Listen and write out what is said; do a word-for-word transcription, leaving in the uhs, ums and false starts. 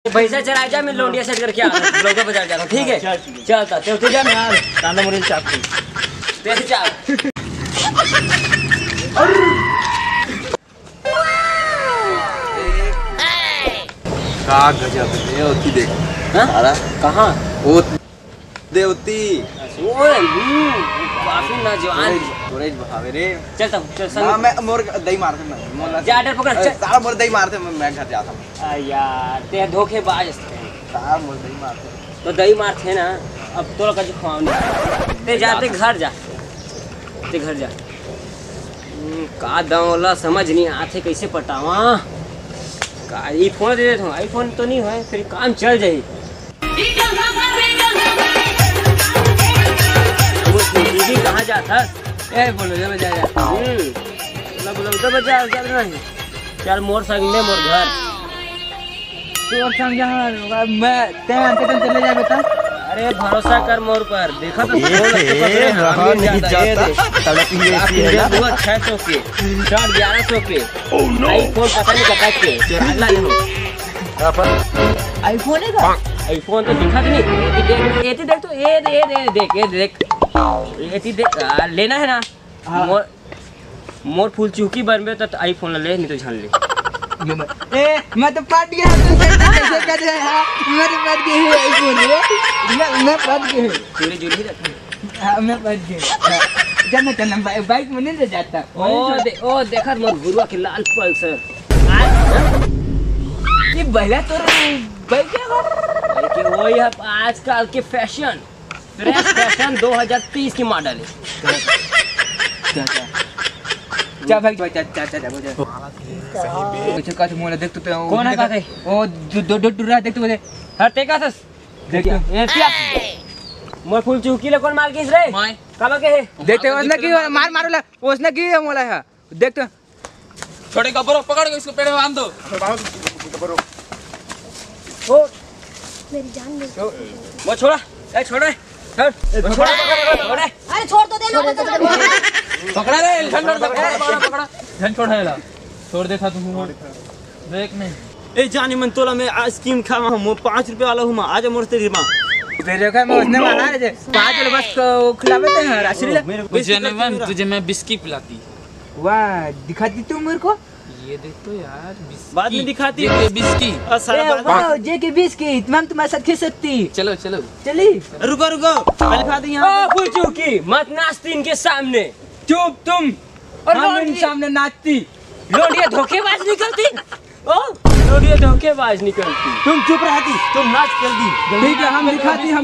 पैसा चला जा, मैं लौंडिया सेट करके आ रहा हूँ, लौंडिया बाजार जा रहा हूँ, ठीक है? चल, ठीक है। चल, ता, ते उतर जा। यार, कांदा मुरई चाप। तेरे चाप। का गजब है, ओती देख। हाँ? सारा। कहाँ? ओ देवती। ओ, हम्म, काफी नौजवान। तोरे, तोरे भावे रे। चल तब, चल संग। ना, मैं मोर दई मारते मैं। मोर ना जा, डर पकड़, ए, चल। सारा मोर दई मारते मैं, मैं घर जाता हूँ। आ यार, ते धोखेबाज थे। सारा मोर दई मारते। तो दई मारते ना, अब तोला कछु खवाओ नहीं। ते जा, ते घर जा। ते घर जा। हम्म, का दंव ला समझ नहीं आथे, कैसे पटावा? का ई फोन दे देत हूँ, iPhone तो नहीं होय, फिर काम चल जाही। वो दीदी कहाँ जात हस? ए, बोलो, जब जा, जा। हम्म, बोला, बोला, उधर बजा, चल रहा है। चल मोर संग में मोर घर। तोर संग जहाँ मैं, ते अंते तन चले जाबे त? अरे भरोसा कर मोर पर, देखा तो ए, फोन रखे ए, पकड़े, रहा हम नहीं जाता, ए जाता। रे। तड़प ही ऐसी है ना। दे दुआ छह सौ के, चार ग्यारह सौ के। Oh no! iPhone पता नहीं कटा के, चुरा ला ले। अपन iPhone है का? iPhone तो दिखा नहीं। ये देख, ये तो देख तो, ये, ये, ये देख, ये देख, ये तो देख, आ, लेना है ना? हाँ। मोर, मोर फूल चूकी बनबे त iPhone ले, नहीं तो झन ले। ये मैं, ए, मैं तो पट गया, तू कैसे कर रहा है? मैं तो पट गया हूँ iPhone रे। मैं, मैं पट गया हूँ। चोरी चोरी रखा। हाँ, मैं पट गया। हाँ। चल ना, चल ना, बाइ-, bike में नहीं ले जाता। ओ दे, ओ देखा मोर गुरुआ के लाल Pulsar। ये भैया तो bike क्या हो? अरे कि वही है आजकल के fashion। Fresh fashion दो हज़ार तेईस की model है। जा, जा। जा भाई, जा, जा, जा, जा, जा, जा। अच्छा, का मोला देख तो, कौन है देख, काके? ओ, दो, दो, दो टुरा देख तो, हर ते का सस? देख तो। ए, क्या? मोर फूल चूकी ले कौन मार के इस रे? मैं। काबा के है? देख तो, उसने की मार, मारो ला, उसने की है मोला है। देख तो। छोड़े गब्बरो, पकड़ के इसको पेड़ में बांध दो। ओ, मेरी जान ले। वो छोड़ा, ए, छोड़ रे। छोड़। ए, वो छोड़ा, पकड़, पकड़, पकड़। अरे छोड़ तो दे ना, छोड़ दे, छोड़ दे। पकड़ा रे, झन छोड़, पकड़ा, पकड़ा, पकड़ा। झन छोड़ है ला। छोड़ दे था तू। देख नहीं। ए जानी मन तोला मैं ice cream खावा हूँ, पाँच रुपया वाला हूँ मैं, आजा मोर तेरी माँ। तेरे का मैं उसने मारा रे, पाँच वाला बस को खिलावे थे, हाँ, राशि ले। मेरे को तुझे नहीं बन, तुझे मैं बिस्की पिलाती। वाह, दिखाती तू मेरे को। ये देखो यार, बिस्की। बाद में दिखाती। जेके बिस्की। और सारा ए, बाद में वाह, जेके बिस्की, मैं तुम्हारे साथ खेल सकती। चलो, चलो। चली। रुको, रुको, पहले खा दे यहाँ ओ, पे। फूल चूकी, मत नाचती इनके सामने। चुप तुम। और हम लौंडिया। इन सामने नाचती। लौंडिया धोखेबाज निकलती। ओ, लौंडिया धोखेबाज निकलती। तुम चुप रहती, तुम नाच जल्दी। ठीक है, हम दिखाती, हम